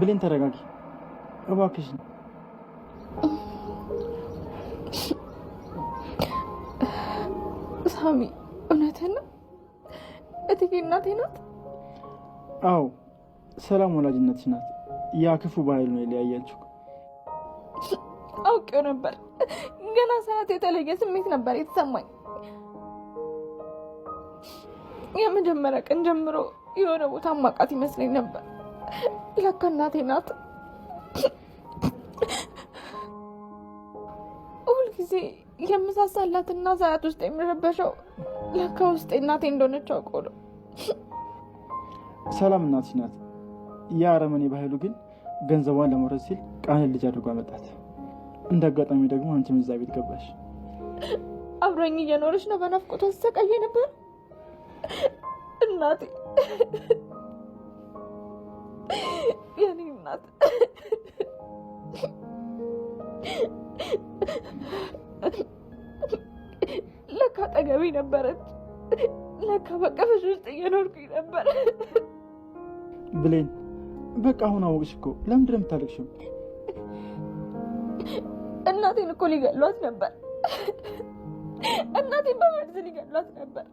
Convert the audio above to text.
ብሌን ተረጋጊ እባክሽ። ሳሚ እውነትህን ነው? እትዬ እናቴ ናት? አዎ ሰላም ወላጅነትሽ ናት። ያ ክፉ ባህል ነው የለያያችሁ። አውቄው ነበር። ገና ሳያት የተለየ ስሜት ነበር የተሰማኝ። የመጀመሪያ ቀን ጀምሮ የሆነ ቦታ ማውቃት ይመስለኝ ነበር። ለካ እናቴ ናት። ሁልጊዜ የምሳሳላትና ሳያት ውስጥ የሚረበሸው ለካ ውስጤ እናቴ እንደሆነች አውቆ ነው። ሰላም እናትሽ ናት። ያ አረመኔ ባህሉ ግን ገንዘቧን ለመውረስ ሲል ቃልን ልጅ አድርጎ አመጣት። እንደ አጋጣሚ ደግሞ አንቺም እዛ ቤት ገባሽ። አብሮኝ እየኖረች ነው በናፍቆቷ አሰቃየ ነበር እናቴ፣ የኔ እናት። ለካ አጠገቤ ነበረች። ለካ በቀፈሽ ውስጥ እየኖርኩኝ ነበር። ብሌን በቃ አሁን አወቅሽ እኮ። ለምንድን ነው የምታለቅሽው? እናቴን እኮ ሊገሏት ነበር። እናቴን በመርዝ ሊገሏት ነበር።